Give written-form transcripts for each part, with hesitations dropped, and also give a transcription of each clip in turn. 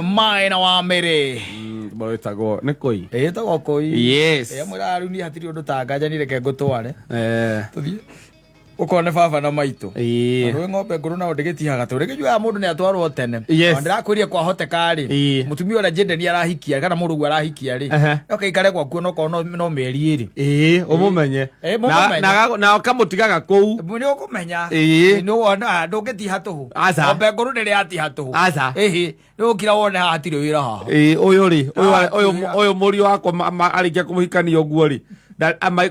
Maina wa Mĩrĩ. Wĩtagwo nĩ kũi. Ĩtagwo kũi. Yes. Amwĩraga rĩu niĩ hatirĩ ũndũ ta nganja, reke ngũtware. Eh. Tũthiĩ ũkone baba na maitũ. Ĩĩ. Rwĩ ng'ombe ngũrũ nao ndĩgĩtihaga tũ rĩngĩ mũndũ nĩ atwarwo tene. Yes. Na ndĩrakwĩria kwahoteka rĩ, Ĩĩ. mũtumia ũrĩa Jaden arahikia kana mũrũguo arahikia rĩ, oke ikare gwakuo nokorwo no mĩeri 2. Ĩĩ, ũmũmenye. Ĩĩ, mũmũmenye. Na ũkamũtigaga kũu. Nĩ ũkũmenya. Ĩĩ. Nĩ wona ndũngĩtiha tũhũ. Aca. Ng'ombe ngũrũ ndĩrĩ yatiha tũhũ. Aca. Ĩhĩ, nĩ ũkira wone haha hatirĩ wĩra haha. Ĩĩ, ũyũ rĩ, ũyũ Ah, ũyũ wĩra. ũyũ mũriũ wakwa arĩkia kũmũhikania ũguo rĩ,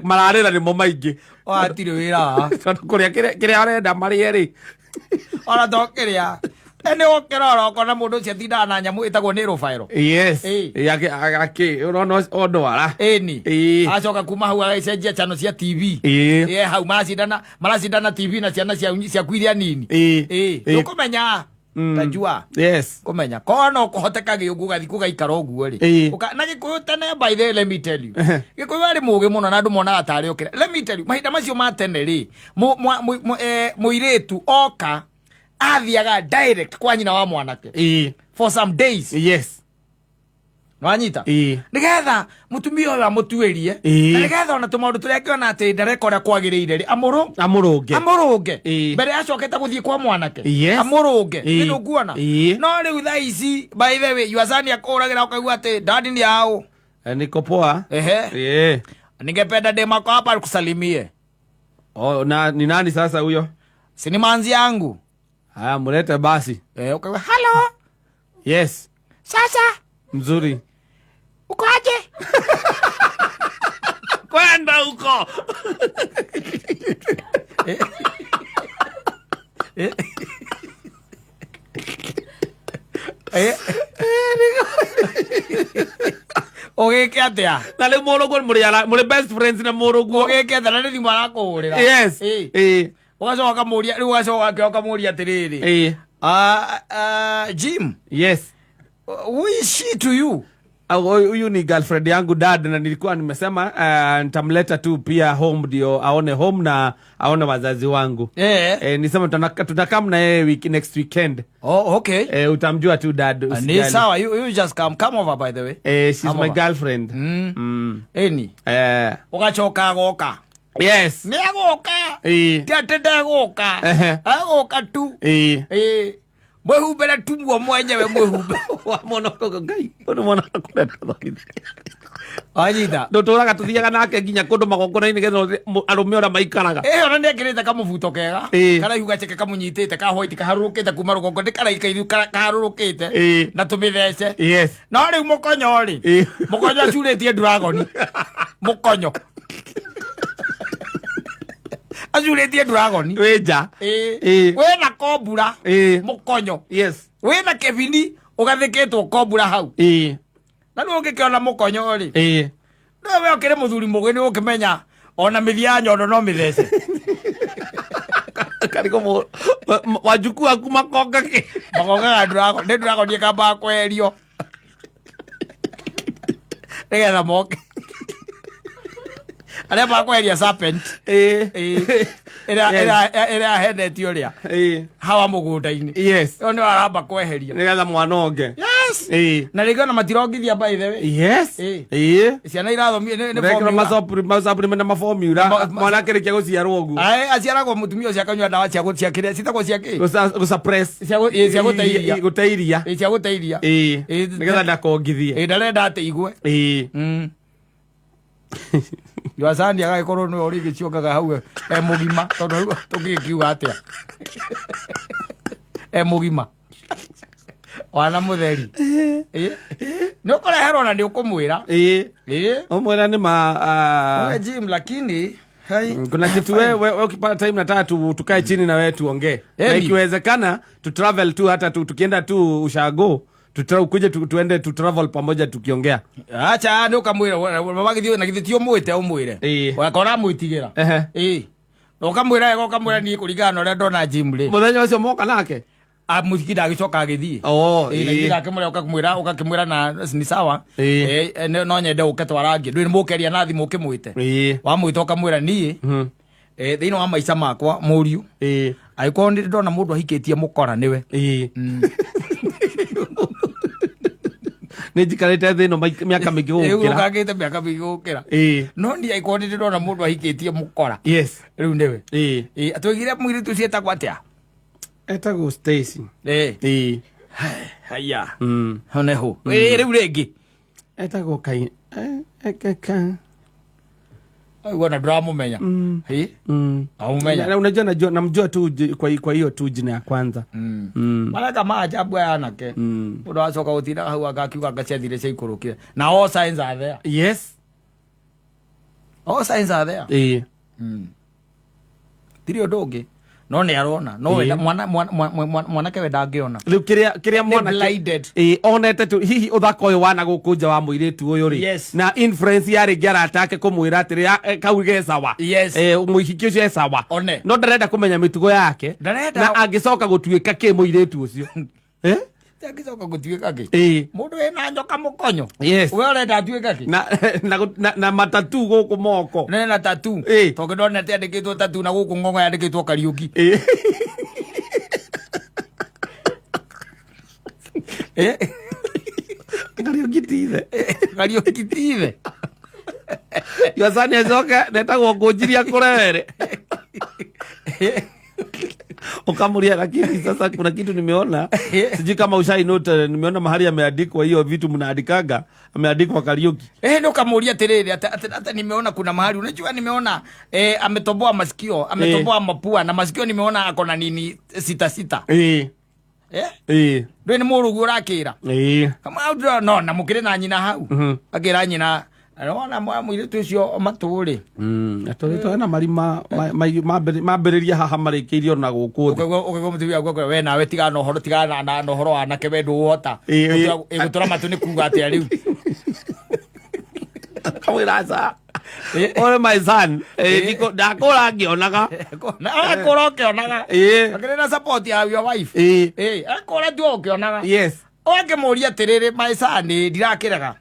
mararĩra nĩmo maingĩ. O hatirĩ wĩra haha. Tondũ kũrĩa kĩrĩa arenda marĩe rĩ. Ona to kĩrĩa nĩ ũkĩrora ũkona mũndũ ũcio atindaga na nyamũ ĩtagwo nĩ rũbaĩro. Yes. Ĩĩ. Ĩĩ, akĩ ũrona ondwara. Ĩni. Ĩĩ. Acoka kuma hau agĩcenjia channel cia TV. Ĩĩ. Ĩĩ, hau maracindana maracindana TV na ciana ciaku iria nini. Ĩĩ. Ĩĩ. Ĩĩ. Ũkũmenya. Tajua. Yes. Kũmenya korwo no kũhoteka gĩũngũ gathiĩ gũgaikara ũguo rĩ. Ĩĩ. Na Gĩkũyũ tene, by the way, let me tell you, Gĩkũyũ arĩ mũgĩ mũno na andũ monaga tarĩ okĩra. Let me tell you, mahinda macio ma tene rĩ, mũirĩtu oka athiaga direct kwa nyina wa mwanake for some days. Nwanyita? Ĩĩ. Nigetha mũtumia ũyũ amũtuĩrie. Ĩĩ. Na nigetha ona tũmaũndũ tũrĩa angĩona atĩ ndareka ũrĩa kwagĩrĩire rĩ, amũrũ Amũrũnge. Amũrũnge. Ĩĩ. Mbere acokete gũthiĩ kwa mwanake. Yes. Amũrũnge. Ĩĩ. Nĩ ndũkuona? Ĩĩ. No rĩu thaa ici, by the way, your son akũragĩra ũkaigua atĩ daddy ni ao. Eh, niko poa. Ehe. Ĩĩ. Ningependa demako hapa kusalimie. Oh, na ni nani sasa huyo? Si ni manzi yangu. Haya, mlete basi. Eh, ukaigua hello. Yes. Sasa Mzuri. Uko aje? Kwenda huko. Eh. Ũgĩke atĩa? Na rĩu mũrũguo mũrĩ best friends na mũrũguo. Ũgĩke atĩa na nĩ thimũ arakũhũrĩra? Yes. Ĩĩ. Ĩĩ. Ũgacoka ũkamũria rĩu, ũgacoka ũkamũria atĩrĩrĩ, Ĩĩ. "Ah, ah, Jim, Yes. who is she to you?" Au, huyu ni girlfriend yangu, dad, na nilikuwa nimesema nitamleta tu pia home ndio aone home na aone wazazi wangu. Eh. Eh, nisema tutakam na yeye next weekend. Oh, okay. Eh, utamjua tu, dad, Ni usijali. sawa, you just come over, by the way. Eh, she's Come my over. girlfriend. Eni. Eh, Ũgacoka agoka. Yes. Nĩ agoka. Ĩĩ. Ti atĩ ndegũka. Ehe. Agoka tu. Ĩĩ. Ĩĩ. Mwĩhumbĩre tu muo mwenyewe mwĩhumbe. Wa mwana ngai ũndũ mwana kũrenda thogithia. Wanyita? Ndũtũraga tũthiaga nake nginya kũndũ magongona-inĩ nĩgetha arũme ũrĩa maikaraga. Ĩyo ona nĩ ekĩrĩte kamũbuto kega. Ĩĩ. Karaihu gaceke kamũnyitĩte ka white kaharũrũkĩte kuma rũgongo nĩ karaikairu kaharũrũkĩte. Ĩĩ. Na tũmĩthece. Yes. No rĩu mũkonyo rĩ. Ĩĩ. Mũkonyo acurĩtie dragon. Mũkonyo. Acurĩtie dragon. Wĩ nja. Ĩĩ. Ĩĩ. Wĩna kombura. Ĩĩ. Mũkonyo. Yes. Wĩna kĩbini ũgathĩkĩtwo kombura hau. Ĩĩ. Na rĩu ũngĩkĩona mũkonyo rĩ. Ĩĩ. No we ũkĩrĩ mũthuri mũgĩ nĩ ũkĩmenya ona mĩthia ya nyondo no mĩthece. Kariko wajukuu aku makonga kĩ? Makongaga dragon, nĩ dragon ĩkambaga kweherio. Nĩgetha moke. Arĩa makweheria serpent. Ĩĩ. Ĩĩ. Ĩrĩa Yes. ĩrĩa ĩrĩa ahenetio ũrĩa. Ĩĩ. Hawa mũgũnda-inĩ. Yes. Ĩyo nĩyo aramba kweheria. Nĩgetha mwana onge. Yes. Ĩĩ. Na rĩngĩ ona matirongithia, by the way. Yes. Ĩĩ. Ĩĩ. Ciana irathomio nĩ Rekĩrwo formula. masupplement na maformula mwana akĩrĩkia gũciarwo ũguo. Ae, aciaragwo mũtumia ũcio akanyua ndawa cia cia kĩrĩa citagwo cia kĩ? Gũsuppress. Cia ĩĩ, cia gũteiria. Gũteiria. Ĩĩ, cia gũteiria. Ĩĩ. Ĩĩ. Nĩgetha ndakongithie. Ĩĩ, ndarenda atĩ igue. Ĩĩ. Yuacani agagĩkorwo nĩwe ũrĩgĩciongaga hau e mũgima, tondũ rĩu tũngĩgĩkiuga atĩa e mũgima wana mũtheri. Ĩĩ. Nĩ ũkũreherwo na nĩ ũkũmwĩra. Ĩĩ. Ĩĩ. Ũmwĩra nĩ ma Wewe Jim, lakini hai. Kuna kitu we ukipata time nataka tukae chini na wewe tuongee na Eni. ikiwezekana tu travel tu, hata tu, tukienda tu ushago ukuje tuende tu travel pamoja tukiongea. Acha, nĩ ũkamwĩra wagĩthiĩ na githĩ ti ũmwĩte ũmwĩre. Ĩĩ. Wakora mwĩtigĩra. Ehe. Ĩĩ, na ũkamwĩra wega, ũkamwĩra niĩ kũringana na ũrĩa ndona Jim rĩ. Mũthenya ũcio moka nake. Mũthiki ndagĩcoka agĩthiĩ. Oh, Ĩĩ, na ĩĩ. githĩ ndakĩmũrĩa ũkamwĩra ũgakĩmwĩra na ni sawa. Ĩĩ. Ĩĩ, no nyende ũke twarangie, ndũĩ nĩ mũkeria na thimũ ũkĩmwĩte. Ĩĩ. Wamwĩta ũkamwĩra niĩ thĩinĩ wa maica makwa mũriũ, Ĩĩ. angĩkorwo nĩ ndona mũndũ ahikĩtie mũkora nĩwe. Ĩĩ. Nĩ njikarĩte thĩ ĩno mĩaka mĩingĩ gũgũkĩra. Ũkangĩte mĩaka mĩingĩ gũkĩra. Ĩĩ. No niĩ angĩkorwo nĩ ndĩrona mũndũ ahikĩtie mũkora. Yes. Rĩu nĩwe. Ĩĩ. Ĩĩ, atwĩgire mũirĩtu ũcio etagwo atĩa? Etagwo Stacy. Ĩĩ. Ĩĩ. Haya. Mm. Hau nĩho. Ĩĩ, rĩu rĩngĩ. Etagwo kai ka. Aigua na ndũramũmenya. Ĩĩ. Amũmenya. Na unajua najua namjua tu kwa hiyo tu jina ya kwanza. Mareka maajabu aya anake. Mũndũ acoka gũtinda hau anga akiuga anga ciathire ciaikũrũkire. Na all signs are there. Yes. All signs are there. Ĩĩ. Tirĩ ũndũ ũngĩ. No nĩ arona. No Ĩĩ. wenda mwanake we ndangĩona. Rĩu kĩrĩa Nĩ mwanake blinded. Ĩĩ, onete tu hihi ũthaka ũyũ wana gũkũ nja wa mũirĩtu ũyũ rĩ. Yes. Na influence ya rĩngĩ arata ake kũmwĩra atĩrĩ, "Ah, kau ge sawa." Yes. Mũhiki ũcio e sawa. One. No ndarenda kũmenya mĩtugo yake. Ndarenda. Na angĩcoka gũtuĩka kĩ mũirĩtu ũcio. Eh? Angĩcoka gũtuĩka kĩ? Ĩĩ. Mũndũ wĩna njoka mũkonyo. Yes. We ũrenda atuĩka kĩ? Na matatu gũkũ moko. Nena tatu. Ĩĩ. Tondũ ndonete yandĩkĩtwo tatu na gũkũ ng'ong'o yandĩkĩtwo Kariũki. Ĩĩ. Eh? Kariũki ti ithe. Kariũki ti ithe. Yosani acoke netagwo ngũnjiria kũrewere. Ukamuria, lakini sasa kuna kitu nimeona, sijui kama ushai note, nimeona mahali ameandikwa hiyo vitu mnaandikaga, ameandikwa Kariuki. Eh, ndo kamuuria atiriri ata nimeona kuna mahali unajua nimeona ametoboa masikio, ametoboa mapua na masikio nimeona ako na nini sita sita. Ĩĩ. Eh? Ĩĩ. Ndwe ni mũrũgu ũrakĩra. Ĩĩ. Kama ndĩrona no na mũkĩrĩ na nyina hau. Akĩra nyina arona mũirĩtu ũcio matũ rĩ. Atũrĩtwo na marima mambĩrĩria haha marĩkĩirio na gũkũ thĩ. Ũkaigua mũtumia waku akwĩra, we nawe tigana na ũhoro, tigana na ũhoro wa anake we ndũũhota. Ĩĩ, ĩĩ. Gũtũra matũ nĩ kuga atĩa rĩu? Kamwĩra aca. Ore my son, ndakũra ngĩonaga. Akũra ũkĩonaga. Ĩĩ. Akĩrĩ na support ya your wife. Ĩĩ. Ĩĩ, akũra tu ũkĩonaga. Yes. Ũngĩmũria atĩrĩrĩ, my son, ndirakĩrega.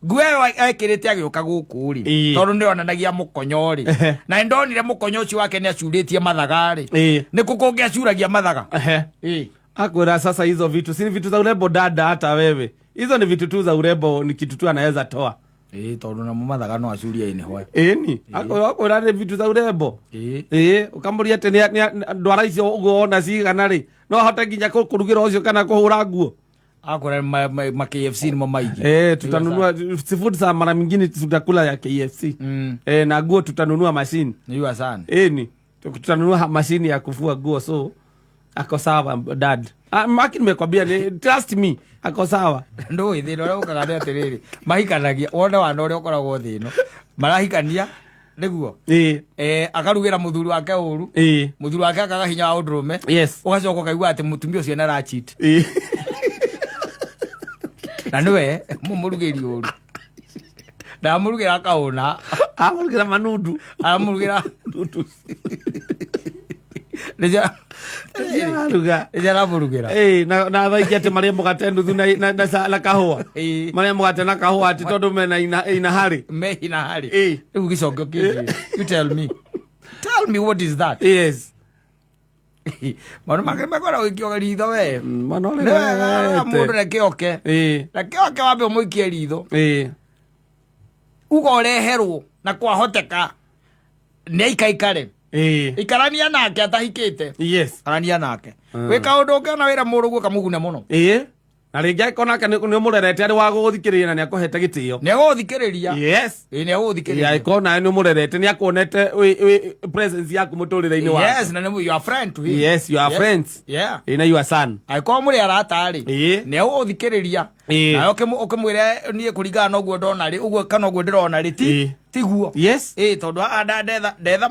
Nguo ĩyo ekĩrĩte agĩũka gũkũ rĩ, Ĩĩ. tondũ nĩ onanagia mũkonyo rĩ. Ehe. Na nĩndonire mũkonyo ũcio wake nĩ acurĩtie mathaga rĩ. Ĩĩ. Nĩ kũ kũngĩ acuragia mathaga? Ehe. Ĩĩ. Akwĩra sasa hizo vitu si vitu za urembo dada, hata wewe hizo ni vitu tu za urembo, ni kitu tu anaweza toa. Ĩĩ, tondũ namo mathaga no acurie nĩho. Ĩni akwĩra nĩ vitu za urembo. Ĩĩ. Ĩĩ, ũkamũria atĩ ndwara icio ũguo wona cigana rĩ, no ahote nginya kũrugĩra ũcio kana kũhũra nguo. Akora ma KFC nĩmo maingĩ. Tutanunua seafood za mara mingine tutakula ya KFC. Na nguo tutanunua mashini. Nĩyua sana. Ĩni tutanunua mashini ya kufua nguo, so ako sawa dad. Ah, maki nimekwambia ni, trust me, ako sawa. Ndũĩ thĩna ũrĩa ũkaga nĩ atĩrĩrĩ, mahikanagia wone wana ũrĩa ũkoragwo thĩ ĩno marahikania nĩguo. Ĩĩ. Akarugĩra mũthuri wake ũru. Ĩĩ. Mũthuri wake akaga hinya wa ũndũrũme. Yes. Ũgacoka ũkaigua atĩ mũtumia ũcio nĩ aracheat. Ĩĩ. Na nĩwe mũmũrugĩri ũru, ndamũrugĩra akahũna. Amũrugĩra manundu. Aramũrugĩra Nundu. nĩcio Aruga. nĩcio aramũrugĩra. Ĩĩ, na thaa ingĩ atĩ marĩe mũgate nuthu na kahũa. Ĩĩ. Marĩe mũgate na kahũa atĩ tondũ mena ina harĩ. Mehina harĩ. Ĩĩ. Rĩu gĩcokio kĩnjĩre, you tell me, tell me what is that? Yes. Maũndũ make makoragwo gĩkĩoga ritho we. Mwana ũrĩa Nĩ wega mũndũ wete. reke oke. Ĩĩ. Reke oke wambe ũmũikie ritho. Ĩĩ. Uga ũreherwo na kwahoteka nĩ aikaikare. Ĩĩ. Ikarania nake atahikĩte. Yes. Arania nake. Wĩ kaũndũ ũngĩona wĩra mũrũgu ũkamũgune mũno. Ĩĩ. Na rĩngĩ angĩkorwo nake nĩ ũmũrerete arĩ wa gũgũthikĩrĩria na nĩ akũhete gĩtĩo. Nĩ agũgũthikĩrĩria. Yes. Ĩĩ, nĩ agũgũthikĩrĩria. Angĩkorwo nawe nĩ ũmũrerete nĩ akuonete wĩ presence yaku mũtũrĩre-inĩ wake. Yes, na nĩ you are friend to him. Yes, you are Yes. friends. Yeah. Ĩĩ, na your son. Angĩkorwo mũrĩ arata rĩ, Ĩĩ. nĩ agũgũthikĩrĩria. Ĩĩ. Nawe ũkĩmwĩre niĩ kũringana na ũguo ndona rĩ, ũguo kana ũguo ndĩrona rĩ, ti Ĩĩ. tiguo. Yes. Ĩĩ, tondũ haha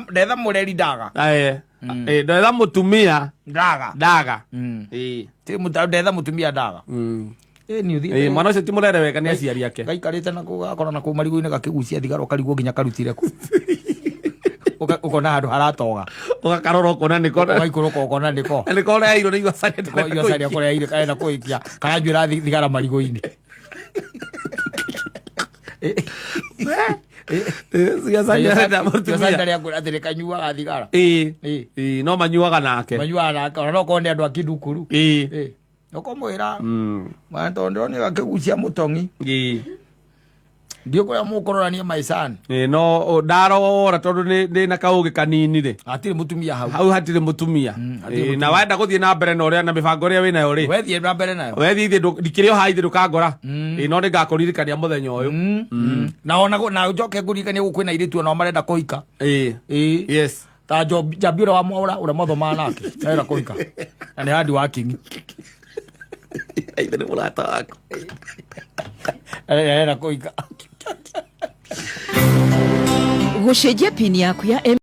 ndetha mũreri ndaga. Aye. Ĩĩ, ndetha mũtumia Ndaga. ndaga. Mm. Ĩĩ. Ti ndetha mũtumia ndaga. Ĩĩ, nĩ ũthiĩte. Ĩĩ, mwana ũcio ti mũrere wega nĩ aciari ake. Gaikarĩte na kũu gakora na kũu marigũ-inĩ gakĩgucia thigara ũkarigwo nginya karutire kũ. Ũkona handũ haratoga. Ũgakarora ũkona nĩko Ũgaikũrũka ũkona nĩko. nĩko ũreheirwo nĩ igua Igocaria kũrĩa irĩ karenda kũikia karanjuĩra thigara marigũ-inĩ. Atĩ nĩ kanyuaga thigara. Ĩĩ. Ĩĩ. Ĩĩ, no manyuaga nake. Manyuaga nake ona no korwo nĩ andũ a kĩndukuru. Ĩĩ. Ĩĩ. Ũkũmwĩra mwana, tondũ ndĩronire akĩgucia mũtong'i. Ndiũ kũrĩa mũkũrorania maicani. Ĩ, no ndarora tondũ nĩ na kaũgĩ kanini rĩ, hatirĩ mũtumia hau. Hau hatirĩ mũtumia. Hatirĩ. Ĩ, na wenda gũthiĩ na mbere na ũrĩa na mĩbango ĩrĩa wĩnayo rĩ, wethiĩ na mbere nayo. Wethiĩ ithe ndikĩrĩ o haha ithe ndũkangora. Ĩ, no nĩngakũririkania mũthenya ũyũ. Na ona na njoke ngũririkanie gũkũ kwĩna airĩtu onao marenda kũhika. Ĩ. Ta Njambi ũrĩa wa Mwaũra, ũrĩa mwathomaga nake, arenda kũhika na nĩ handi wa kingi. Ithe nĩ mũrata waku. Arenda kũhika. Gũcenjia pini yaku ya